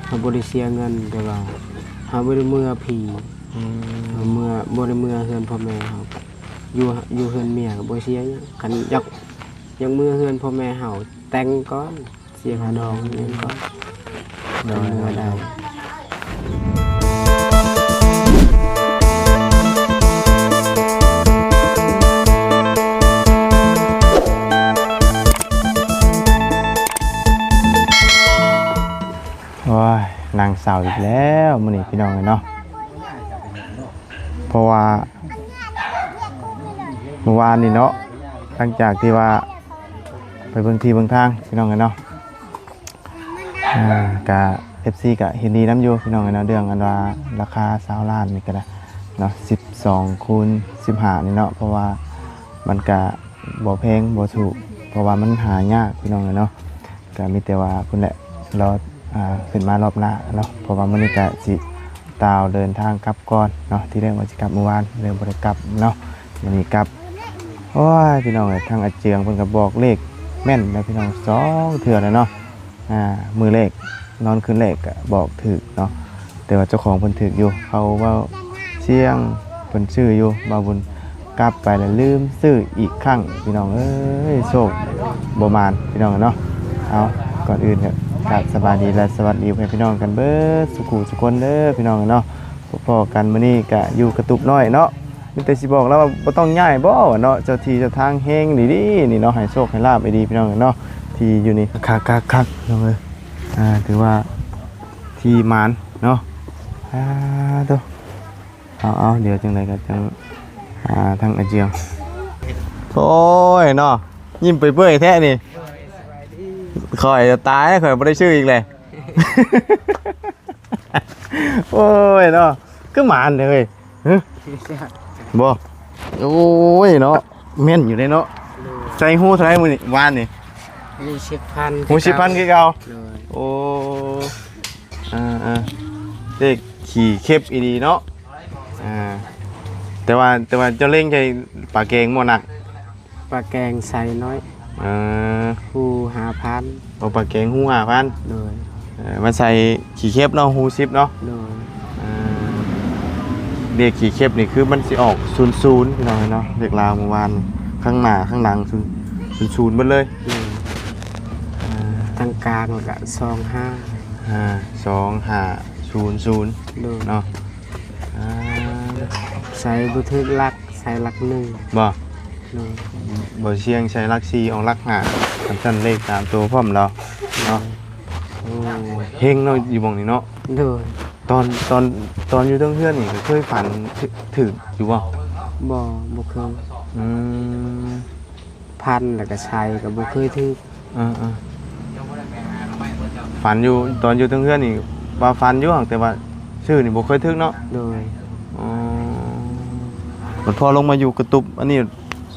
ເຮົາບໍ່ໄດ້ເສຍເງິນ ແຕ່ວ່າເຮົາບໍ່ໄດ້ເມືອພີ້ ອືມ ເຮົາເມືອ ບໍ່ໄດ້ເມືອເຮືອນພໍ່ແມ່ເຮົາ ຢູ່ ຢູ່ເຮືອນເມຍກໍບໍ່ເສຍຫຍັງ ຄັນຢາກ ຢາກເມືອເຮືອນພໍ່ແມ່ເຮົາ ແຕ່ງກ່ອນ ເສຍຄ່າດອງຫຍັງກ່ອນ ໂດຍ ເມືອໄດ້. ໂອ້ຍ ນັ່ງເສົ້າອີກແລ້ວມື້ນີ້ພີ່ນ້ອງເອີຍເນາະ ເພາະວ່າ ມື້ວານນີ້ເນາະ ຫຼັງຈາກທີ່ວ່າໄປເບິ່ງທີ່ເບິ່ງທາງ ພີ່ນ້ອງເອີຍເນາະ ອ່າ ກະ ເອັຟຊີ ກະເຫັນດີນຳຢູ່ ພີ່ນ້ອງເອີຍເນາະ ເລື່ອງອັນວ່າລາຄາຊາວລ້ານນີ້ກໍໄດ້ເນາະ ສິບສອງຄູນສິບຫ້ານີ້ເນາະ ເພາະວ່າມັນກະບໍ່ແພງບໍ່ຖືກ ເພາະວ່າມັນຫາຍາກ ພີ່ນ້ອງເອີຍເນາະ. ກໍມີແຕ່ວ່າພຸ້ນແຫຼະ ລໍ ອ່າ ຂຶ້ນມາລອບໜ້າເນາະ ເພາະວ່າມື້ນີ້ກໍຊິຕ່າວເດີນທາງກັບກ່ອນເນາະ ທີ່ແລກວ່າຊິກັບມື້ວານ ເລີຍບໍ່ໄດ້ກັບເນາະ ມື້ນີ້ກັບ. ໂອ້ຍ ພີ່ນ້ອງເອີຍ ທາງອາເຈືອງເພິ່ນກໍບອກເລກແມ່ນແລ້ວ ພີ່ນ້ອງ ສອງເທື່ອແລ້ວເນາະ ອ່າ ມື້ແລກ ນອນຄືນແລກກໍບອກຖືກເນາະ ແຕ່ວ່າເຈົ້າຂອງເພິ່ນຖືກຢູ່ ເຂົາເວົ້າສຽງເພິ່ນຊື້ຢູ່ ບ່າວບຸນກັບໄປແລ້ວລືມຊື້ອີກຄັ້ງ ພີ່ນ້ອງເອີຍ ໂຊກບໍ່ໝານ ພີ່ນ້ອງເນາະ. ເອົາ ກ່ອນອື່ນກໍກາບສະບາຍດີ ແລະ ສະຫວັດດີພໍ່ແມ່ພີ່ນ້ອງກັນເບິດສູ່ຄູ່ສູ່ຄົນເດີ ພີ່ນ້ອງເນາະ. ພໍ້ກັນມື້ນີ້ກໍຢູ່ກະຕຸບນ້ອຍເນາະ ມີແຕ່ຊິບອກລາວວ່າບໍ່ຕ້ອງຍ້າຍບໍ່ວະເນາະ ເຈົ້າທີ່ເຈົ້າທາງແຮງດີໆນີ້ເນາະ ໃຫ້ໂຊກໃຫ້ລາບດີໆ ພີ່ນ້ອງເນາະ ທີ່ຢູ່ນີ້ຄັກໆໆ ພີ່ນ້ອງເອີຍ. ອ່າ ຖືວ່າທີ່ໝານເນາະ ອ່າ ໂຕ ເອົາໆ ດຽວຈັ່ງໃດກໍຈັ່ງຫາທາງອາເຈືອງ. ໂອ້ຍເນາະ ຍິ້ມເປື່ອຍໆແທ້ນີ້ ຂ້ອຍຕາຍ ຂ້ອຍບໍ່ໄດ້ຊື້ອີກແຫຼະ. ໂອ້ຍເນາະ ຄືໝານແທ້ເວີຍ ຮະ ບໍ່ ໂອ້ຍເນາະ ແມ່ນຢູ່ເດ້ເນາະ. ໃສ່ຮູ້ເທົ່າໃດມື້ນີ້ ວານນີ້? ຮູ້ສິບພັນ ຮູ້ສິບພັນຄືເກົ່າ. ໂອ້ ອ່າໆ ເລກຂີ້ເຂັບອີ່ຫຼີເນາະ. ອ່າ ແຕ່ວ່າ ແຕ່ວ່າເຈົ້າເລັງໃສ່ປາແກງບໍ່ໜັກ? ປາແກງໃສ່ໜ້ອຍ ເອີ ຮູ້ຫ້າພັນ. ໂອ້ ປາແກງຮູ້ຫ້າພັນ. ໂດຍ ເອີ ມັນໃສ່ຂີ້ເຂັບເນາະ ຮູ້ສິບເນາະ. ໂດຍ ເອີ ເລກຂີ້ເຂັບນີ້ຄືມັນຊິອອກສູນສູນ ພີ່ນ້ອງເອີຍເນາະ ເລກລາວມື້ວານ ຂ້າງໜ້າຂ້າງຫຼັງສູນ ສູນໆເບິດເລີຍ. ໂດຍ ເອີ ທາງກາງແລ້ວກະສອງຫ້າ ອ່າ ສອງຫ້າສູນສູນ. ໂດຍ ເນາະ ອ່າ ໃສ່ບໍ່ຖືກຫຼັກ ໃສ່ຫຼັກໜຶ່ງ ບໍ່? ໂດຍ ບໍ່ສ່ຽງໃສ່ຫຼັກສີ່ ອອກຫຼັກຫ້າ ຄັນຊັ້ນເລກສາມໂຕພ້ອມດອກເນາະ. ໂອ້ ເຮັງເນາະ ຢູ່ໝ່ອງນີ້ເນາະ. ໂດຍ ຕອນ ຕອນ ຕອນຢູ່ເທິງເຮືອນນີ້ ກໍເຄີຍຝັນຖືກ ຖືກຢູ່ບໍ່? ບໍ່ ບໍ່ເຄີຍ. ອືມ ຝັນແລ້ວກໍໃສ່ກໍບໍ່ເຄີຍຖືກ. ເອີໆ ຝັນຢູ່ ຕອນຢູ່ເທິງເຮືອນນີ້ວ່າຝັນຢູ່ ແຕ່ວ່າຊື້ນີ້ບໍ່ເຄີຍຖືກເນາະ. ໂດຍ ອໍ ບັດພໍລົງມາຢູ່ກະຕຸບ ອັນນີ້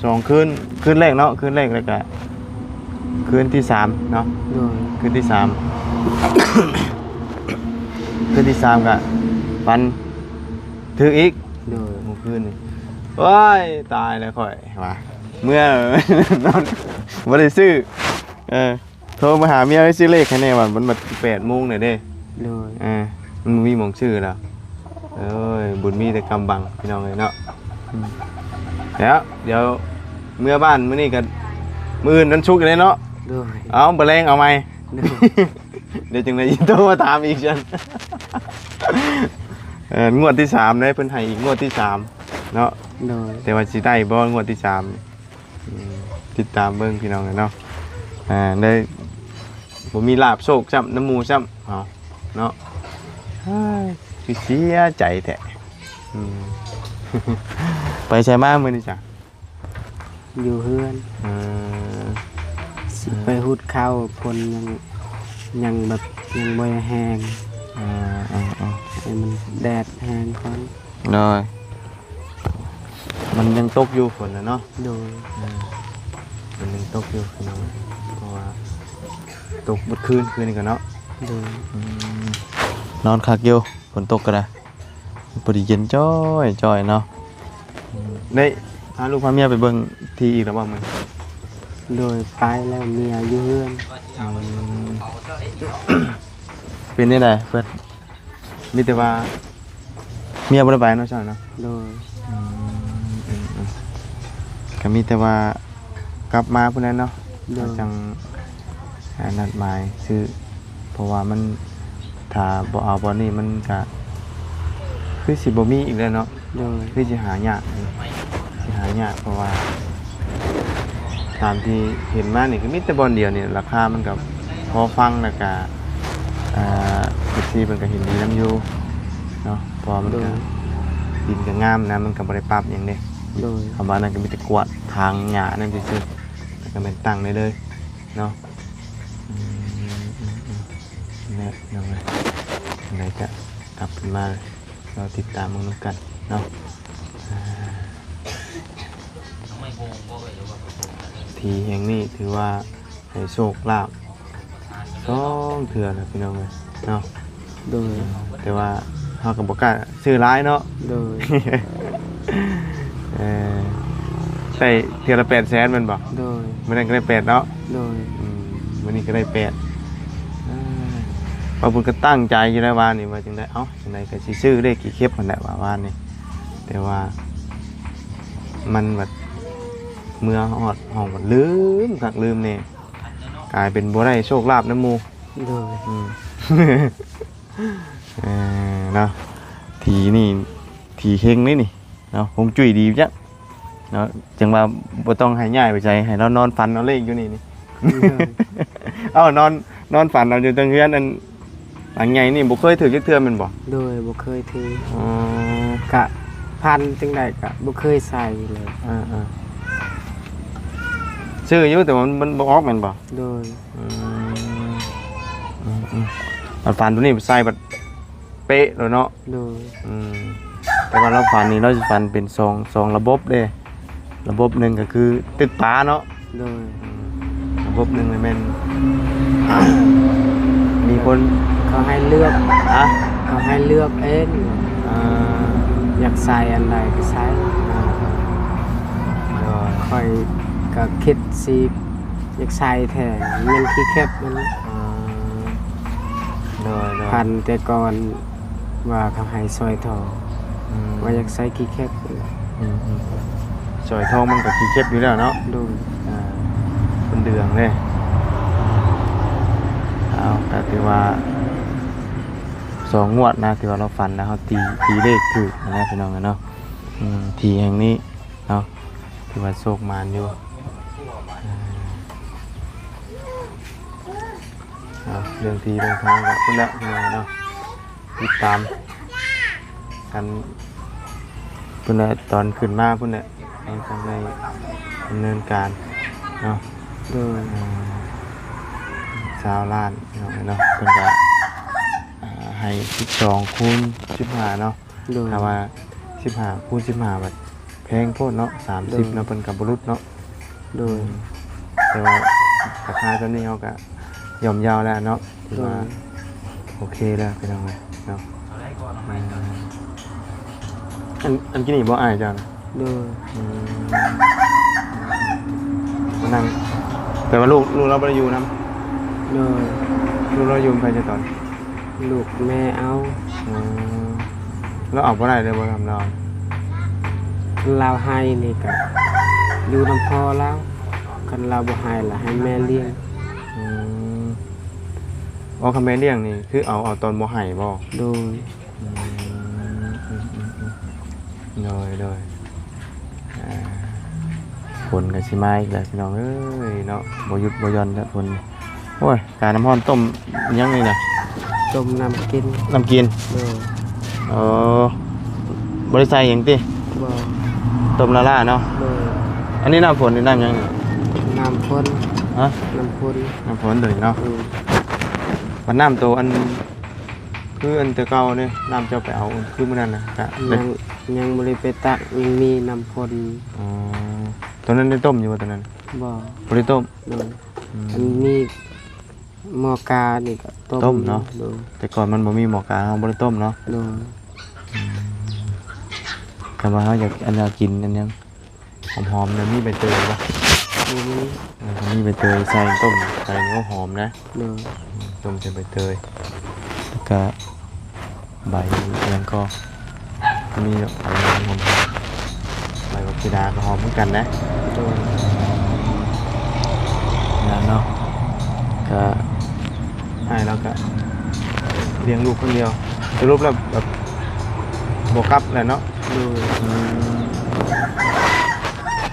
ສອງຄືນ ຄືນແລກເນາະ ຄືນແລກ ແລ້ວກະຄືນທີສາມເນາະ. ໂດຍ ຄືນທີສາມ ຄືນທີສາມກະຝັນຖືກອີກ. ໂດຍ ມື້ຄືນນີ້ ໂອ້ຍ ຕາຍແລ້ວຂ້ອຍວ່າ ເມື່ອນອນ ບໍ່ໄດ້ຊື້ ເອີ ໂທມາຫາເມຍໃຫ້ຊື້ເລກໃຫ້ແດ່ວ່າ ມັນບັດແປດໂມງແລ້ວເດ້. ໂດຍ ເອີ ມັນບໍ່ມີໝ່ອງຊື້ແລ້ວ. ເອີຍ ບຸນມີແຕ່ກຳບັງ ພີ່ນ້ອງເອີຍເນາະ. ອືມ ແລ້ວ ດຽວເມືອບ້ານມື້ນີ້ກໍ ມື້ອື່ນວັນສຸກຢູ່ເດ້ເນາະ. ໂດຍ ເອົາ ມື້ແລງເອົາໃໝ່. ໂດຍ ດຽວຈັ່ງໃດໂທມາຖາມອີກຊັ້ນ. ເອີ ງວດທີສາມເດ້ ເພິ່ນໃຫ້ອີກງວດທີສາມເນາະ. ໂດຍ ແຕ່ວ່າຊິໄດ້ບໍ່ງວດທີສາມ? ອືມ ຕິດຕາມເບິ່ງ ພີ່ນ້ອງເອີຍເນາະ. ອ່າ ໄດ້ ບໍ່ມີລາບໂຊກຊ້ຳນຳໝູ່ຊ້ຳ ເອົາເນາະ. ເຮີ້ຍ ຄືເສຍໃຈແທ້. ອືມ ໄປໃສມາມື້ນີ້ຈ້ະ? ຢູ່ເຮືອນ. ເອີ ຊິໄປຫຸດເຂົ້າ ຝົນຍັງ ຍັງແບບ ຍັງບໍ່ແຮງ. ເອີໆໆ ໃຫ້ມັນແດດແຮງກ່ອນ. ໂດຍ ມັນຍັງຕົກຢູ່ຝົນນະເນາະ. ໂດຍ ເອີ ມັນຍັງຕົກຢູ່ພີ່ນ້ອງ ເພາະວ່າຕົກເບິດຄືນ ຄືນນີ້ກໍເນາະ. ໂດຍ ອືມ ນອນຄັກຢູ່ ຝົນຕົກກໍໄດ້ ພໍດີເຢັນຈ້ອຍໆເນາະ. ອືມ ໄດ້ພາລູກພາເມຍໄປເບິ່ງທີ່ອີກແລ້ວບໍ່ມື້? ໂດຍ ໄປແລ້ວ ເມຍຢູ່ເຮືອນ. ອືມ ເປັ ປັນຈັ່ງໃດເພິ່ນ? ມີແຕ່ວ່າເມຍບໍ່ໄດ້ໄປເນາະ ຊັ້ນເນາະ? ໂດຍ. ອືມ ອືມ ອືມ ກໍມີແຕ່ວ່າກັບມາພຸ້ນແຫຼະເນາະ. ໂດຍ. ຈັ່ງ ອ່າ ນັດໝາຍຊື້ ເພາະວ່າມັນ ຖ້າບໍ່ເອົາບ່ອນນີ້ມັນກະຄືຊິບໍ່ມີອີກແລ້ວເນາະ. ໂດຍ. ຄືຊິຫາຍາກ ຊິຫາຍາກ ເພາະວ່າຕາມທີ່ເຫັນມານີ້ກໍມີແຕ່ບ່ອນດຽວນີ້ ລາຄາມັນກໍພໍຟັງ ແລ້ວກະ ອ່າ ເອັຟຊີເພິ່ນກໍເຫັນດີນຳຢູ່ເນາະ ເພາະວ່າມັນກໍ ໂດຍ ດິນກໍງາມນະ ມັນກໍບໍ່ໄດ້ປັບຫຍັງເດ້. ໂດຍ. ຄຳວ່ານັ້ນກໍມີແຕ່ກວາດຖາງຫຍ້ານັ້ນຊື່ໆ ແລ້ວກໍແມ່ນຕັ້ງໄດ້ເລີຍເນາະ. ອືມ ອືມ ອືມ ແຫຼະ ນ້ອງເອີຍ ຈັ່ງໃດກະກັບຂຶ້ນມາ ລໍຕິດຕາມເບິ່ງນຳກັນເນາະ. ອ່າ ທີ່ແຫ່ງນີ້ຖືວ່າໃຫ້ໂຊກລາບສອງເທື່ອແລ້ວ ພີ່ນ້ອງເອີຍເນາະ. ໂດຍ. ແຕ່ວ່າເຮົາກໍບໍ່ກ້າຊື້ຫຼາຍເນາະ. ໂດຍ. ເອີ ໄດ້ເທື່ອລະແປດແສນແມ່ນບໍ່? ໂດຍ. ມື້ນັ້ນກໍໄດ້ແປດເນາະ. ໂດຍ. ອືມ ມື້ນີ້ກໍໄດ້ແປດ. ເອີ ວ່າເພິ່ນກໍຕັ້ງໃຈຢູ່ແລ້ວວານນີ້ວ່າຈັ່ງໃດ ເອົ້າ ຈັ່ງໃດກໍຊິຊື້ເລກຂີ້ເຂັບຫັ້ນແຫຼະວ່າວານນີ້ ແຕ່ວ່າມັນບັດເມືອຮອດຫ້ອງບັດລືມຄັກລືມແນ່ ກາຍເປັນບໍ່ໄດ້ໂຊກລາບນຳໝູ່. ໂດຍ. ອືມ ເອີ ເນາະ ທີ່ນີ້ທີ່ເຮັງເດ້ນີ້ເນາະ ຮົວງຈຸ້ຍດີຈັກເນາະ ຈັ່ງວ່າບໍ່ຕ້ອງໃຫ້ຍ້າຍໄປໃສ ໃຫ້ລາວນອນຝັນເອົາເລກຢູ່ນີ້ນີ້. ໂດຍ. ເອົ້າ ນອນ ນອນຝັນເອົາຢູ່ເທິງເຮືອນ ອັນ ຫຼັງໃຫຍ່ນີ້ບໍ່ເຄີຍຖືກຈັກເທື່ອແມ່ນບໍ່? ໂດຍ ບໍ່ເຄີຍຖືກ. ອໍ ກະພັນຈັ່ງໃດກະບໍ່ເຄີຍໃສ່ເລີຍ. ເອີໆ ຊື້ຢູ່ ແຕ່ວ່າມັນ ມັນບໍ່ອອກແມ່ນບໍ່? ໂດຍ. ອືມ ອືມໆ ອັນຝັນໂຕນີ້ໃສ່ບັດເປະໂລດເນາະ. ໂດຍ. ອືມ ແຕ່ວ່າລາວຝັນນີ້ ລາວຊິຝັນເປັນສອງ ສອງລະບົບເດ້ ລະບົບໜຶ່ງກໍຄືຕຶກປາເນາະ. ໂດຍ. ອືມ ລະບົບໜຶ່ງນີ້ແມ່ນ ມີຄົນ ເຂົາໃຫ້ເລືອກ ຮະ? ເຂົາໃຫ້ເລືອກເອງ. ອ່າ ຢາກໃສ່ອັນໃດກໍໃສ່. ໂດຍ. ຂ້ອຍກໍຄິດຊິ ຢາກໃສ່ແທ້ ແມ່ນຂີ້ເຂັບມັນ. ອືມ ໂດຍໆ ພັນແຕ່ກ່ອນວ່າເຂົາໃຫ້ສອຍທອງ. ອືມ ວ່າຢາກໃສ່ຂີ້ເຂັບ. ອືມໆ ສອຍທອງມັນກໍຂີ້ເຂັບຢູ່ແລ້ວເນາະ. ໂດຍ. ອ່າ ເປັນເດືອງເດ້. ເອົາ ກໍຖືວ່າສອງງວດນະ ທີ່ວ່າລາວຝັນນະ ເຮົາຕີ ຕີເລກຖືກນະ ພີ່ນ້ອງເອີຍເນາະ. ອືມ ທີ່ແຫ່ງນີ້ເນາະ ຖືວ່າໂຊກໝານຢູ່. ເອົາ ເລື່ອງທີ່ເລື່ອງທາງກໍພຸ້ນແຫຼະ ພີ່ນ້ອງເນາະ ຕິດຕາມກັນພຸ້ນແຫຼະ ຕອນຂຶ້ນມາພຸ້ນແຫຼະ ເຮົາຕ້ອງໄດ້ດຳເນີນການເນາະ. ໂດຍ. ອ່າ ຊາວລ້ານເນາະ ເນາະ ເພິ່ນກໍ ອ່າ ໃຫ້ສິບສອງຄູນສິບຫ້າເນາະ. ໂດຍ. ຖ້າວ່າສິບຫ້າຄູນສິບຫ້າ ບັດແພງໂພດເນາະ ສາມສິບ ໂດຍ ເນາະ ເພິ່ນກໍບໍ່ຫຼຸດເນາະ. ໂດຍ. ອືມ ແຕ່ວ່າລາຄາຕອນນີ້ເຮົາກໍຍ່ອມເຍົາແລ້ວເນາະ ຖືວ່າ ໂດຍ ໂອເຄແລ້ວ ພີ່ນ້ອງເອີຍເນາະ. ອືມ ອັນ ອັນກີ້ນີ້ບໍ່ອ້າຍເຈົ້ານະ? ໂດຍ. ອືມ ມານັ່ງ ແຕ່ວ່າລູກ ລູກລາວບໍ່ໄດ້ຢູ່ນຳ? ໂດຍ. ລູກລາວຢູ່ນຳໃຜແຕ່ຕອນ? ລູກແມ່ເອົາ. ອືມ ລາວເອົາບໍ່ໄດ້ເລີຍບໍ່ນຳລາວ? ຄັນລາວໃຫ້ນີ້ກະຢູ່ນຳພໍ່ລາວ ຄັນລາວບໍ່ໃຫ້ລະໃຫ້ແມ່ລ້ຽງ. ອືມ ອໍ ຄັນແມ່ລ້ຽງນີ້ຄືເອົາ ເອົາຕອນບໍ່ໃຫ້ບໍ່? ໂດຍ. ອືມ ອືມໆໆ ໂດຍໆ. ອ່າ ຝົນກໍຊິມາອີກແລ້ວ ພີ່ນ້ອງເອີຍເນາະ ບໍ່ຢຸດບໍ່ຢ່ອນແລ້ວຝົນ. ໂອ້ຍ ການ້ຳຮ້ອນຕົ້ມຫຍັງນີ້ນະ? ຕົ້ມນ້ຳກິນ. ນ້ຳກິນ? ໂດຍ. ເອີ ບໍ່ໄດ້ໃສ່ຫຍັງຕິ? ບໍ່. ຕົ້ມລ້າໆເນາະ? ໂດຍ. ອັນນີ້ນ້ຳຝົນ ຫຼື ນ້ຳຫຍັງນີ້? ນ້ຳຝົນ. ຮະ? ນ້ຳຝົນ. ນ້ຳຝົນໂດຍເນາະ? ໂດຍ. ບັດນ້ຳໂຕອັນ ຄືອັນແຕ່ເກົ່າເດ້ ນ້ຳເຈົ້າໄປເອົາຄືມື້ນັ້ນນະ ກະ ຍັງ ຍັງບໍ່ໄດ້ໄປຕັກ ຍັງມີນ້ຳຝົນ. ອໍ ຕອນນັ້ນໄດ້ຕົ້ມຢູ່ບໍ່ຕອນນັ້ນ? ບໍ່ ບໍ່ໄດ້ຕົ້ມ. ໂດຍ. ອືມ ອັນມີໝໍ້ການີ້ກໍຕົ້ມ. ຕົ້ມເນາະ. ໂດຍ. ແຕ່ກ່ອນມັນບໍ່ມີໝໍ້ກາ ເຮົາບໍ່ໄດ້ຕົ້ມເນາະ. ໂດຍ. ອືມ ຄັນວ່າເຮົາຢາກ ອັນ ຢາກກິນອັນຫຍັງ ຫອມໆ ແລ້ວມີໃບເຕີຍບໍ່? ບໍ່ມີ. ເອີ ຄັນມີໃບເຕີຍໃສ່ຕົ້ມໃສ່ນີ້ ໂອ້ ຫອມນະ. ໂດຍ. ອືມ ຕົ້ມໃສ່ໃບເຕີຍ. ກະໃບຫຍັງກໍມີ ໃບຫອມ ໃບບັກຊີດາກໍຫອມຄືກັນນະ. ໂດຍ ນັ້ນເນາະ ກະອ້າຍລາວກະລ້ຽງລູກຄົນດຽວ ສະຫຼຸບແລ້ວແບບບໍ່ກັບແຫຼະເນາະ. ໂດຍ ອືມ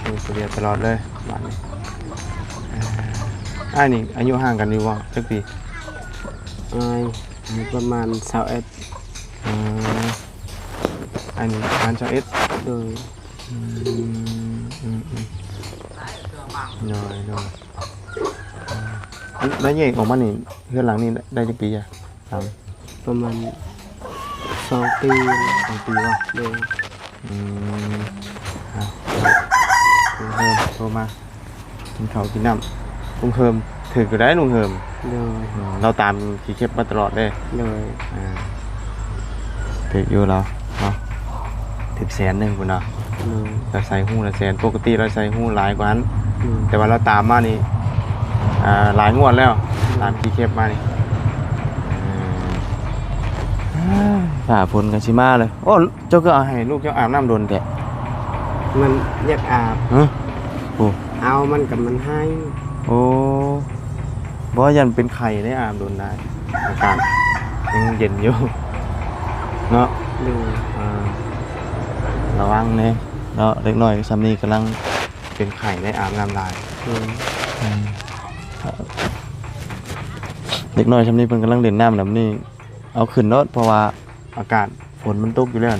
ຢູ່ຜູ້ດຽວຕະຫຼອດເລີຍບາດນີ້. ເອີ ອ້າຍນີ້ອາຍຸຫ່າງກັນຢູ່ບໍ່ ຈັກປີ? ອ້າຍ ປະມານຊາວເອັດ. ເອີ ອັນນີ້ປະມານຊາວເອັດ. ໂດຍ ອືມ ອືມ ອືມ ໂດຍ ໂດຍ ເອີ ອັນ ແລ້ວແຍກອອກມານີ້ ເຮືອນຫຼັງນີ້ໄດ້ຈັກປີອະ? ຫຼັງ ປະມານສອງປີ. ສອງປີບໍ່? ໂດຍ ອືມ ອ່ະ ລຸງເຮີມໂທມາ ກິນເຂົ້າກິນນ້ຳ. ລຸງເຮີມຖືກຢູ່ໄດ໋ ລຸງເຮີມ. ໂດຍ ອືມ ລາວຕາມຂີ້ເຂັບມາຕະຫຼອດເດ້. ໂດຍ ອ່າ ຖືກຢູ່ລາວເນາະ ຖືກແສນໜຶ່ງພຸ້ນເນາະ. ໂດຍ ລາວໃສ່ຮູ້ລະແສນ ປົກກະຕິລາວໃສ່ຮູ້ຫຼາຍກວ່າຫັ້ນ. ໂດຍ ແຕ່ວ່າລາວຕາມມານີ້ ອ່າ ຫຼາຍງວດແລ້ວ ຕາມຂີ້ເຂັບມານີ້. ເອີ ຟ້າຝົນກໍຊິມາເລີຍ. ໂອ້ ເຈົ້າຄືເອົາໃຫ້ລູກເຈົ້າອາບນ້ຳດົນແທ້? ມັນຢາກອາບ. ຮະ? ໂອ້ ເອົາມັນກໍມັນໄຫ້. ໂອ້ ບໍ່ ຢ້ານເປັນໄຂ້ໄດ໋ ອາບດົນໄດ໋ ອາກາດຍັງເຢັນຢູ່ເນາະ. ໂດຍ ເອີ ລະວັງແດ່ເນາະ ເດັກນ້ອຍຊ່ຳນີ້ກຳລັງເປັນໄຂ້ໄດ໋ ອາບນ້ຳຫຼາຍ. ໂດຍ ອືມ ເດັກນ້ອຍຊ່ຳນີ້ເພິ່ນກຳລັງຫຼິ້ນນ້ຳແລ້ວນີ້ ເອົາຂຶ້ນໂລດ ເພາະວ່າອາກາດ ຝົນມັນຕົກຢູ່ແລ້ວ.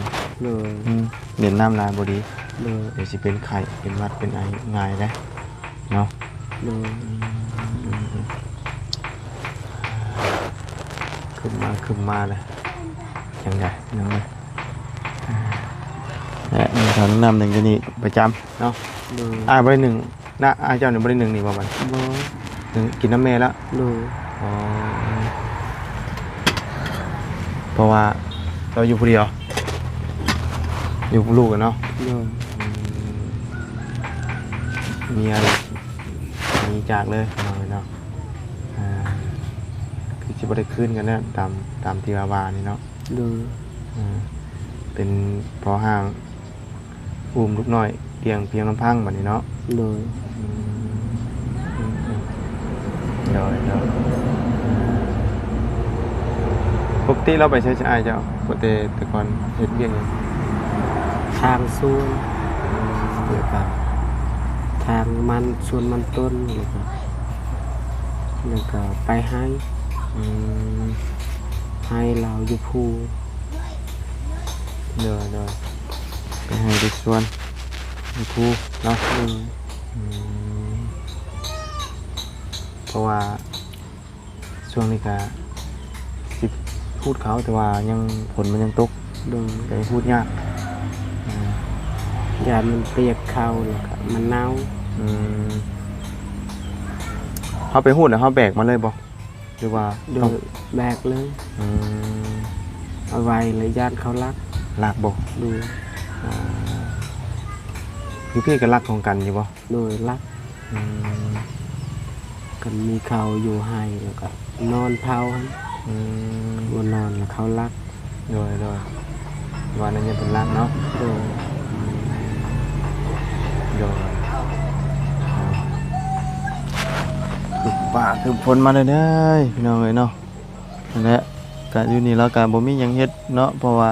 ໂດຍ ອືມ ຫຼິ້ນນ້ຳຫຼາຍບໍ່ດີ. ໂດຍ ດຽວຊິເປັນໄຂ້ເປັນຫວັດເປັນໄອງ່າຍເດ້ເນາະ. ໂດຍ ອືມ ອືມ ອືມ ຄຶ້ມມາ ຄຶ້ມມາແລ້ວ ຈັ່ງໃດພີ່ນ້ອງເອີຍ. ແລະ ໜຶ່ງເຂົ້າໜຶ່ງນ້ຳ ໜຶ່ງຢູ່ນີ້ປະຈຳເນາະ. ໂດຍ ອ້າຍບໍ່ໄດ້ໜຶ້ງ ນະ ອ້າຍເຈົ້ານີ້ບໍ່ໄດ້ໜຶ້ງນີ້ບໍ່ບັດ? ບໍ່ ໜຶ້ງກິນນຳແມ່ລະ. ໂດຍ ອໍ ເພາະວ່າເຈົ້າຢູ່ຜູ້ດຽວ ຢູ່ກັບລູກເນາະ. ໂດຍ ອືມ ເມຍໜີຈາກເລີຍເນາະ ເນາະ ອ່າ ຄືຊິບໍ່ໄດ້ຄືນກັນແລ້ວ ຕາມ ຕາມທີ່ວ່າ ວ່ານີ້ເນາະ. ໂດຍ ອ່າ ເປັນພໍ່ຮ້າງ ອຸ້ມລູກນ້ອຍລ້ຽງພຽງລຳພັງບັດນີ້ເນາະ. ໂດຍ ອືມ ອືມ ອືມ ໂດຍ ໂດຍ ປົກກະຕິລາວໄປໃສຊະອ້າຍເຈົ້າ? ແຕ່ ແຕ່ກ່ອນເຮັດວຽກຫຍັງ? ທາງສວນ ອືມ ແລ້ວກະທາງມັນ ສວນມັນຕົ້ນ ແລ້ວກະ ແລ້ວກະໄປໄຮ່. ອືມ ໄຮ່ລາວຢູ່ພູ. ໂດຍ ໂດຍ ໄປໄຮ່ໄປສວນຢູ່ພູເນາະ. ໂດຍ ອືມ ເພາະວ່າຊ່ວງນີ້ກະຊິຮູດເຂົ້າ ແຕ່ວ່າຍັງ ຝົນມັນຍັງຕົກ. ໂດຍ ກະຮູດຍາກ ອ່າ ຢ້ານມັນປຽກເຂົ້າ ແລ້ວກະມັນເນົ່າ. ອືມ ເຮົາໄປຮູດແລ້ວເຮົາແບກມາເລີຍບໍ່? ຫຼືວ່າ ໂດຍ ຕ້ອງ ແບກເລີຍ. ອືມ ເອົາໄວ້ແລ້ວຢ້ານເຂົາລັກ. ລັກບໍ່? ໂດຍ ອ່າ ຢູ່ພີ້ກໍລັກຂອງກັນຢູ່ບໍ່? ໂດຍ ລັກ. ອືມ ຄັນມີເຂົ້າຢູ່ໄຮ່ແລ້ວກໍນອນເຝົ້າ. ອືມ ບໍ່ນອນແລ້ວເຂົາລັກ. ໂດຍ ໂດຍ ວ່ານັ້ນຍັງເປັນຫຼັກເນາະ. ໂດຍ ໂດຍ ອ່າ ຄືຟ້າຄືຝົນມາເລື້ອຍໆ ພີ່ນ້ອງເອີຍເນາະ. ນັ້ນແຫຼະ ກະຢູ່ນີ້ລາວກະບໍ່ມີຫຍັງເຮັດເນາະ ເພາະວ່າ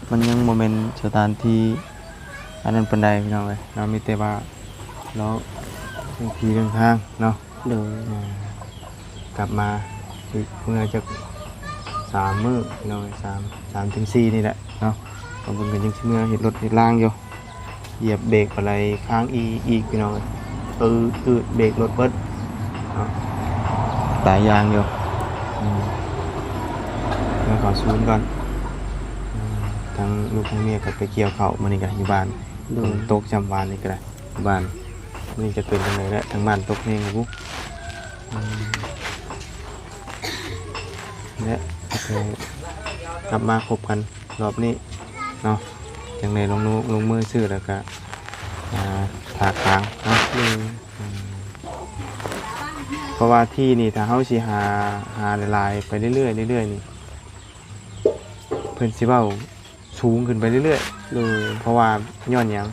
ມັນຍັງບໍ່ແມ່ນສະຖານທີ່ອັນນັ້ນປານໃດ ພີ່ນ້ອງເອີຍເນາະ. ມີແຕ່ວ່າເລາະເລື່ອງທີ່ເລື່ອງທາງເນາະ. ໂດຍ ອ່າ ກັບມາ ຊິເມືອຈັກສາມມື້ພີ່ນ້ອງເອີຍ ສາມ ສາມເຖິງສີ່ນີ້ແຫຼະເນາະ. ເອົາເບິ່ງກັນ ຍັງຊິເມືອເຮັດລົດເຮັດລາງຢູ່ ຢຽບເບຣກອະໄລຄ້າງອີອີກພີ່ນ້ອງເອີຍ. ອືດໆ ເບຣກລົດເບິດເນາະ ຫຼາຍຢ່າງຢູ່. ອືມ ເມືອເຂົ້າສູນກ່ອນ. ອືມ ທັງລູກທັງເມຍກໍໄປກ່ຽວເຂົ້າ ມື້ນີ້ກໍຢູ່ບ້ານ. ໂດຍ ຝົນຕົກຊ່ຳວານນີ້ກໍໄດ້ ຢູ່ບ້ານ. ມື້ນີ້ຈະເປັນຈັ່ງໃດແຫຼະ ທາງບ້ານຕົກແຮງຢູ່ພຸ້ນ. ອືມ ແລະ ກໍກັບມາພົບກັນ ລອບນີ້ເນາະ ຈັ່ງໄດ້ລົງມື ລົງມືຊື້ ແລ້ວກະ ອ່າ ຖາກຖາງເນາະ. ອືມ ອືມ ເພາະວ່າທີ່ນີ້ ຖ້າເຮົາຊິຫາ ຫາຫຼາຍໆ ໄປເລື້ອຍໆ ເລື້ອຍໆ ນີ້ ເພິ່ນຊິເວົ້າສູງຂຶ້ນໄປເລື້ອຍໆ ໂດຍ ເພາະວ່າຍ້ອນຫຍັງ?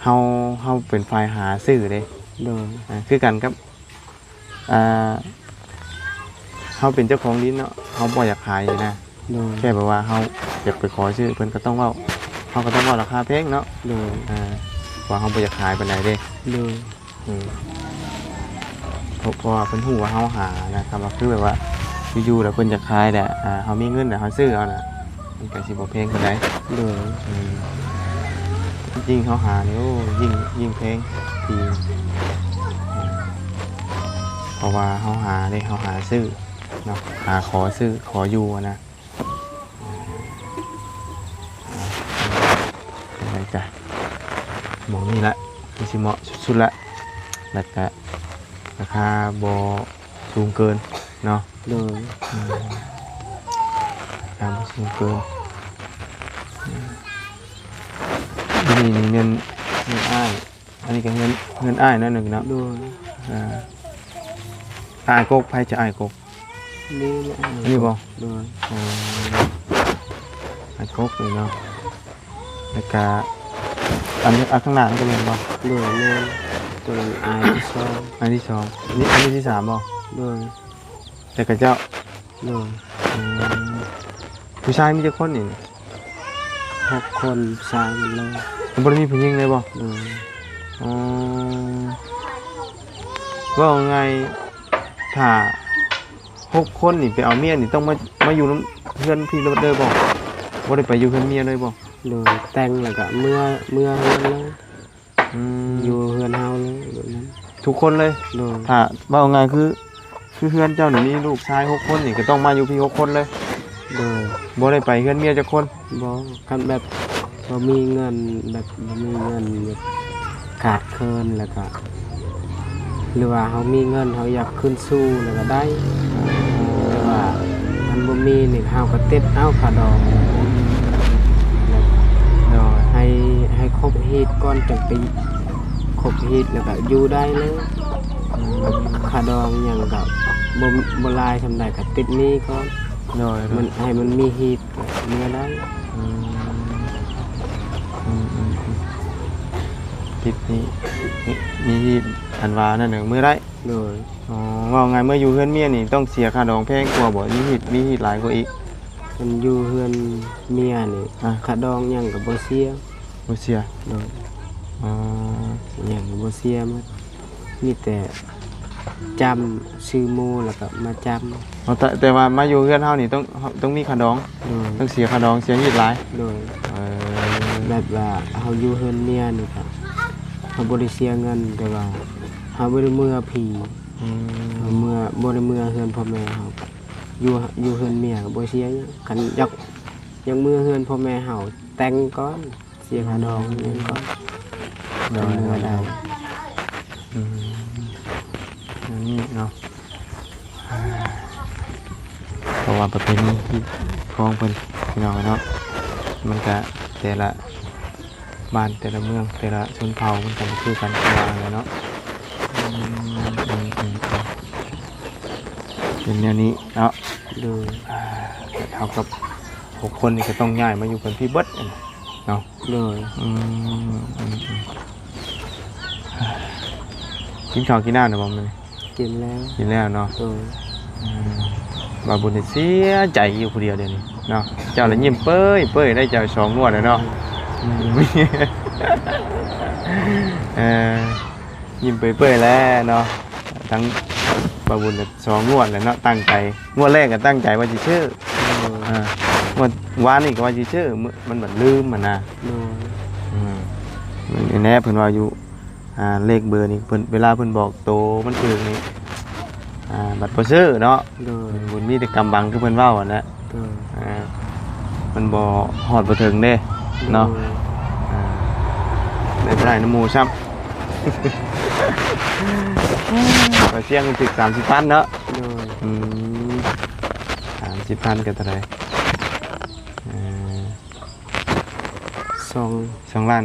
ເຮົາ ເຮົາເປັນຝ່າຍຫາຊື້ເດ້ ໂດຍ ອ່າ ຄືກັນກັບ ອ່າ ເຮົາເປັນເຈົ້າຂອງດິນເນາະ ເຮົາບໍ່ຢາກຂາຍນະ ໂດຍ ແຄ່ແບບວ່າເຮົາຢາກໄປຂໍຊື້ ເພິ່ນກໍຕ້ອງເວົ້າ ເຮົາກໍຕ້ອງເວົ້າລາຄາແພງເນາະ ໂດຍ ອ່າ ວ່າເຮົາບໍ່ຢາກຂາຍປານໃດເດ້ ໂດຍ ອືມ ເພາະ ເພາະວ່າເພິ່ນຮູ້ວ່າເຮົາຫານະ ຄັນວ່າຄືແບບວ່າຢູ່ໆແລ້ວເພິ່ນຢາກຂາຍແຫຼະ ອ່າ ເຮົາມີເງິນແລ້ວເຮົາຊື້ເອົານະ ມັນກໍຊິບໍ່ແພງປານໃດ ໂດຍ ອືມ ຍິ່ງເຮົາຫານີ້ ໂອ້ ຍິ່ງ ຍິ່ງແພງ ທີ່ ເພາະວ່າເຮົາຫາເດ້ ເຮົາຫາຊື້ເນາະ ຫາຂໍຊື້ ຂໍຢູ່ຫັ້ນນະ ຈັ່ງໃດກະ ໝ່ອງນີ້ລະ ຄືຊິເໝາະສຸດໆລະ ແລ້ວກະ ລາຄາບໍ່ສູງເກີນເນາະ ໂດຍ ອືມ ລາຄາບໍ່ສູງເກີນ ອືມ ນີ້ ນີ້ແມ່ນ ແມ່ນອ້າຍ ອັນນີ້ກໍເຮືອນ ເຮືອນອ້າຍເນາະ ນີ້ເນາະ ໂດຍ ອ່າ ອ້າຍກົກ ໃຜຈະອ້າຍກົກ? ນີ້ແຫຼະ ນີ້ບໍ່? ໂດຍ ອໍ ອ້າຍກົກນີ້ເນາະ ແລ້ວກະ ອັນນີ້ ອັນຂ້າງໜ້ານີ້ກໍແມ່ນບໍ່? ໂດຍ ແມ່ນ ໂຕນັ້ນອ້າຍທີສອງ ອ້າຍທີສອງ ນີ້ ອັນນີ້ທີສາມບໍ່? ໂດຍ ແລ້ວກະເຈົ້າ? ໂດຍ ອືມ ຜູ້ຊາຍມີຈັກຄົນນີ້? ຫົກຄົນ ຜູ້ຊາຍໝົດເລີຍ ບໍ່ໄດ້ມີຜູ້ຍິງເລີຍບໍ່? ໂດຍ ອໍ ເວົ້າງ່າຍໆ ຖ້າຫົກຄົນນີ້ໄປເອົາເມຍນີ້ ຕ້ອງມາ ມາຢູ່ນຳເຮືອນພີ່ເລີຍບໍ່? ບໍ່ໄດ້ໄປຢູ່ເຮືອນເມຍເລີຍບໍ່? ໂດຍ ແຕ່ງແລ້ວກະເມືອ ເມືອເຮືອນເລີຍ ອືມ ຢູ່ເຮືອນເຮົາເລີຍ ແບບນັ້ນ ທຸກຄົນເລີຍ ໂດຍ ຖ້າເວົ້າງ່າຍຄື ຄືເຮືອນເຈົ້ານີ້ມີລູກຊາຍຫົກຄົນນີ້ ກໍຕ້ອງມາຢູ່ພີ້ຫົກຄົນເລີຍ ໂດຍ ບໍ່ໄດ້ໄປເຮືອນເມຍຈັກຄົນ? ບໍ່ ຄັນແບບບໍ່ມີເງິນ ແບບບໍ່ມີເງິນ ແບບຂາດເຂີນ ແລ້ວກະ ຫຼືວ່າເຮົາມີເງິນ ເຮົາຢາກຄືນສູ່ແລ້ວກໍໄດ້ ແຕ່ວ່າມັນບໍ່ມີນີ້ ເຮົາກໍຕິດເອົາຄ່າດອງ ໂດຍ ໃຫ້ ໃຫ້ຄົບຮີດກ່ອນ ຈັ່ງໄປຄົບຮີດ ແລ້ວກໍຢູ່ໄດ້ເລີຍ ອືມ ຄ່າດອງຫຍັງກໍບໍ່ ບໍ່ຫຼາຍສ່ຳໃດ ກໍຕິດໜີ້ກ່ອນ ໂດຍ ມັນ ໃຫ້ມັນມີຮີດ ເມືອໄດ້ ອືມ ອືມ ອືມ ອືມ ຕິດໜີ້ ມີ ມີທີ່ອັນວ່ານັ້ນເນາະ ເມືອໄດ້ ໂດຍ ອໍ ເວົ້າງ່າຍເມືອຢູ່ເຮືອນເມຍນີ້ຕ້ອງເສຍຄ່າດອງແພງກວ່າບໍ່? ມີຮີດ ມີຮີດຫຼາຍກວ່າອີກ? ຄັນຢູ່ເຮືອນເມຍນີ້ ອ່າ ຄ່າດອງຫຍັງກໍບໍ່ເສຍ ບໍ່ເສຍ ໂດຍ ອໍ ຫຍັງກໍບໍ່ເສຍໝົດ ມີແຕ່ຈຳ ຊື້ໝູ່ແລ້ວກໍມາຈຳ ອໍ ແຕ່ ແຕ່ວ່າມາຢູ່ເຮືອນເຮົານີ້ຕ້ອງ ຕ້ອງມີຄ່າດອງ ໂດຍ ຕ້ອງເສຍຄ່າດອງ ເສຍຮີດຫຼາຍ ໂດຍ ເອີ ແບບວ່າເຮົາຢູ່ເຮືອນເມຍນີ້ກໍເຮົາບໍ່ໄດ້ເສຍເງິນ ແຕ່ວ່າເຮົາບໍ່ໄດ້ເມືອພີ້ ອືມ ເຮົາເມືອ ບໍ່ໄດ້ເມືອເຮືອນພໍ່ແມ່ເຮົາ ຢູ່ ຢູ່ເຮືອນເມຍກໍບໍ່ເສຍຫຍັງ ຄັນຢາກ ຢາກເມືອເຮືອນພໍ່ແມ່ເຮົາ ແຕ່ງກ່ອນ ເສຍຄ່າດອງຫຍັງກ່ອນ ໂດຍ ເປັນເມືອໄດ້ ໂດຍ ອືມ ແນວນີ້ເນາະ ເພາະວ່າປະເພນີຮີດຄອງເພິ່ນ ພີ່ນ້ອງເນາະ ມັນກະແຕ່ລະບ້ານ ແຕ່ລະເມືອງ ແຕ່ລະຊົນເຜົ່າ ມັນກະບໍ່ຄືກັນ ຄືວ່າຫັ້ນແຫຼະເນາະ ອືມ ອືມ ອືມ ເປັນແນວນີ້ເນາະ ໂດຍ ອ່າ ເທົ່າກັບຫົກຄົນນີ້ກໍຕ້ອງຍ້າຍມາຢູ່ກັນພີ້ເບິດ ເນາະ ໂດຍ ອືມ ອືມ ອືມ ກິນເຂົ້າກິນນ້ຳແລ້ວບໍ່ມື້ນີ້? ກິນແລ້ວ ກິນແລ້ວເນາະ ໂດຍ ອືມ ບ່າວບຸນນີ້ເສຍໃຈຢູ່ຜູ້ດຽວດຽວນີ້ເນາະ ເຈົ້າລະຍິ້ມເປີຍໆ ໄດ້ເຈົ້າສອງງວດແລ້ວເນາະ ອືມ ເອີ ຍິ້ມເປີຍໆແລ້ວເນາະ ທັງບ່າວບຸນກໍສອງງວດແລ້ວເນາະ ຕັ້ງໃຈ ງວດແລກກໍຕັ້ງໃຈວ່າຊິຊື້ ໂດຍ ອ່າ ງວດວານນີ້ກໍວ່າຊິຊື້ ມັນບັດລືມຫັ້ນນະ ໂດຍ ອືມ ແນ່ເພິ່ນວ່າຢູ່ ອ່າ ເລກເບີນີ້ເພິ່ນ ເວລາເພິ່ນບອກໂຕມັນຖືກນີ້ ອ່າ ບັດບໍ່ຊື້ເນາະ ໂດຍ ບຸນມີແຕ່ກຳບັງ ຄືເພິ່ນເວົ້າຫັ້ນແຫຼະ ໂດຍ ອ່າ ມັນບໍ່ຮອດບໍ່ເຖິງເດ້ ໂດຍ ເນາະ ອ່າ ໄດ້ບໍ່ໄດ້ນຳໝູ່ຊ້ຳ ຂ້ອຍສ່ຽງມັນຖືກສາມສິບພັນເນາະ ໂດຍ ອືມ ສາມສິບພັນກໍເທົ່າໃດ? ເອີ ສອງ ສອງລ້ານ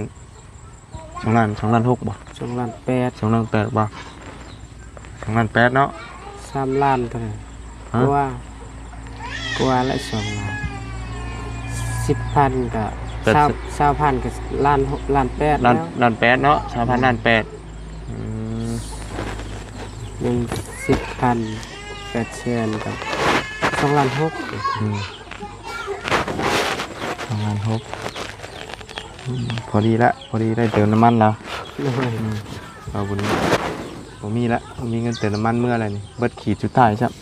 ສອງລ້ານ ສອງລ້ານຫົກບໍ່? ສອງລ້ານແປດ ສອງລ້ານແປດບໍ່? ສອງລ້ານແປດເນາະ ສາມລ້ານເທົ່າໃດ? ຮະ? ກວ່າ ກວ່າແຫຼະ ສອງລ້ານ ສິບພັນກໍ ກໍ ຊາວ ຊາວພັນກໍລ້ານ ລ້ານແປດ ລ້ານ ແລ້ວ ລ້ານແປດເນາະ ຊາວພັນ ອືມ ລ້ານແປດ ອືມ ເງິນສິບພັນ ແປດແສນກໍສອງລ້ານຫົກ ອືມ ສອງລ້ານຫົກ ອືມ ພໍດີລະ ພໍດີໄດ້ເຕີມນ້ຳມັນແລ້ວ ໂດຍ ອືມ ເອົາບຸນ ບໍ່ມີລະ ບໍ່ມີເງິນເຕີມນ້ຳມັນເມືອແລ້ວນີ້ ເບິດຂີດສຸດທ້າຍຊ້ຳ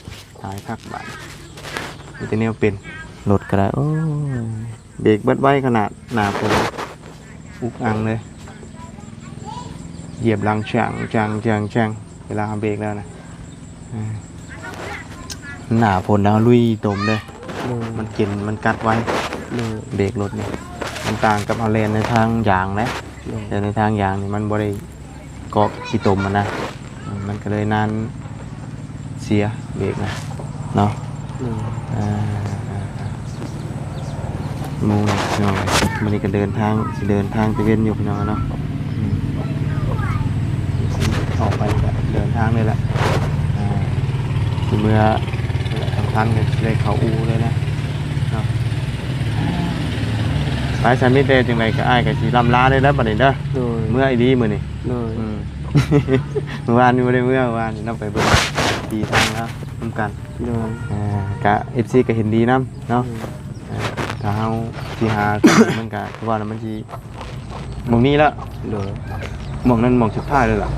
ຕາຍຄັກບາດ ມີແຕ່ແນວເປັນ ລົດກໍໄດ້ ໂອ້ຍ ເບກເບິດໄວຂະໜາດ ໜ້າຝົນ ອຸກອັ່ງເລີຍ ຢຽບຫຼັງແຊ່ງ ແຊ່ງ ແຊ່ງ ແຊ່ງ ເວລາເຮົາເບກແລ້ວນະ ເອີ ໜ້າຝົນນະ ລຸຍຕົມເດ້ ໂດຍ ມັນເກັນ ມັນກັດໄວ ໂດຍ ເບກລົດນີ້ ມັນຕ່າງກັບເຮົາແລ່ນໃນທາງຢາງນະ ໂດຍ ແລ່ນໃນທາງຢາງນີ້ມັນບໍ່ໄດ້ ເກາະຂີ້ຕົມຫັ້ນນະ ອືມ ມັນກໍເລີຍນານເສຍເບກນະເນາະ ໂດຍ ອ່າ ອ່າ ອ່າ ໂມງແລ້ວພີ່ນ້ອງ ມື້ນີ້ກໍເດີນທາງ ຊິເດີນທາງຕະເວັນຢູ່ພີ່ນ້ອງເນາະ ອືມ ອອກໄປກໍເດີນທາງເລີຍແຫຼະ ອ່າ ຊິເມືອ ສຳຄັນກໍຊິໄດ້ເຂົ້າອູ່ເລີຍນະເນາະ ໄປຊະ ມີແຕ່ຈັ່ງໃດກໍ ອ້າຍກໍຊິລ່ຳລາເລີຍນະບັດນີ້ເດີ ໂດຍ ເມືອອີ່ຫຼີມື້ນີ້ ໂດຍ ອືມ ມື້ວານນີ້ບໍ່ໄດ້ເມືອ ມື້ວານນີ້ເນາະ ໄປເບິ່ງທີ່ທາງລາວນຳກັນ ໂດຍ ອ່າ ກະ ເອັຟຊີ ກະເຫັນດີນຳເນາະ ໂດຍ ອ່າ ຖ້າເຮົາຊິຫາ ມັນກະ ຄືວ່າລະ ມັນຊິບໍ່ມີແລ້ວ ໂດຍ ໝ່ອງນັ້ນໝ່ອງສຸດທ້າຍເລີຍລະ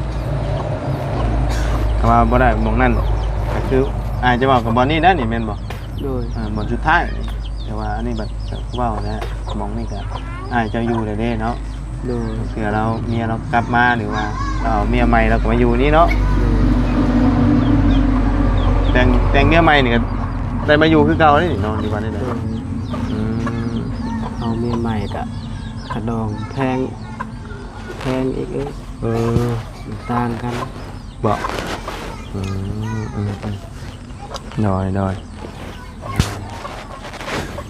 ຖ້າວ່າບໍ່ໄດ້ໝ່ອງນັ້ນ ກະຄື ອ້າຍຈະເວົ້າກັບບ່ອນນີ້ນະນີ້ແມ່ນບໍ່? ໂດຍ ອ່າ ບ່ອນສຸດທ້າຍ ແຕ່ວ່າອັນນີ້ບັດເວົ້າແລ້ວ ໝ່ອງນີ້ກະ ອ້າຍເຈົ້າຢູ່ແລ້ວເດ້ເນາະ ໂດຍ ເພື່ອລາວ ເມຍລາວກັບມາ ຫຼືວ່າລາວເອົາເມຍໃໝ່ລາວກໍມາຢູ່ນີ້ເນາະ ໂດຍ ແຕ່ງ ແຕ່ງເມຍໃໝ່ນີ້ກໍໄດ້ມາຢູ່ຄືເກົ່າເດ້ນີ້ເນາະ ຢູ່ບ້ານນີ້ ໂດຍ ອືມ ເອົາເມຍໃໝ່ກະ ຂະດອງແພງ ແພງອີກເອີຍ ເອີ ມັນຕ່າງກັນ ບໍ່ ອືມ ອືມ ອືມ ໂດຍ ໂດຍ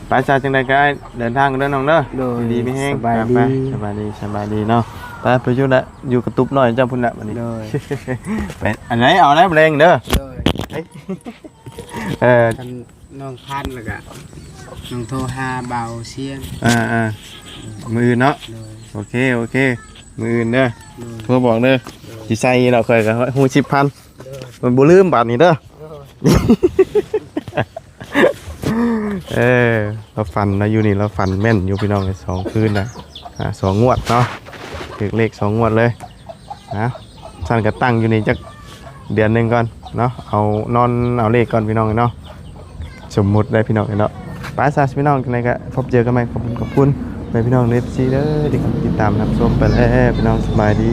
ໄປຊະ ຈັ່ງໃດກໍອ້າຍເດີນທາງກັນເດີນ້ອງເດີ ໂດຍ ຢູ່ດີມີແຮງ ສະບາຍດີ ໄປ ໄປ ສະບາຍດີ ສະບາຍດີເນາະ ໄປ ໄປຢູ່ລະ ຢູ່ກະຕຸບນ້ອຍເຈົ້າພຸ້ນລະບັດນີ້ ໂດຍ ໄປ ອັນໃດ ເອົາແລ້ວແລງເດີ ໂດຍ ເອີ ຄັນນ້ອງຄັນແລ້ວກະ ນ້ອງໂທຫາບ່າວຊຽງ ອ່າໆ ມື້ອື່ນເນາະ ໂດຍ ໂອເຄ ໂອເຄ ມື້ອື່ນເດີ ໂດຍ ໂທບອກເດີ ໂດຍ ຊິໃສ່ດອກ ຂ້ອຍກໍຮູ້ສິບພັນ ໂດຍ ມັນບໍ່ລືມບາດນີ້ເດີ ໂດຍ ເອີ ລາວຝັນນະ ຢູ່ນີ້ລາວຝັນແມ່ນຢູ່ພີ່ນ້ອງ ສອງຄືນນະ ອ່າ ສອງງວດເນາະ ຖືກເລກສອງງວດເລີຍ ນະ ຊັ້ນກໍຕັ້ງຢູ່ນີ້ຈັກເດືອນໜຶ່ງກ່ອນເນາະ ເອົານອນເອົາເລກກ່ອນພີ່ນ້ອງເນາະ ສົມມຸດໄດ້ພີ່ນ້ອງເນາະ ໄປຊະພີ່ນ້ອງ ຈັ່ງໃດກໍພົບເຈີກັນໃໝ່ ຂອບຄຸນ ຂອບຄຸນໄປພີ່ນ້ອງ ເອັຟຊີ ເດີ ທີ່ຕິດຕາມຮັບຊົມໄປແລ້ວ ພີ່ນ້ອງ ສະບາຍດີ.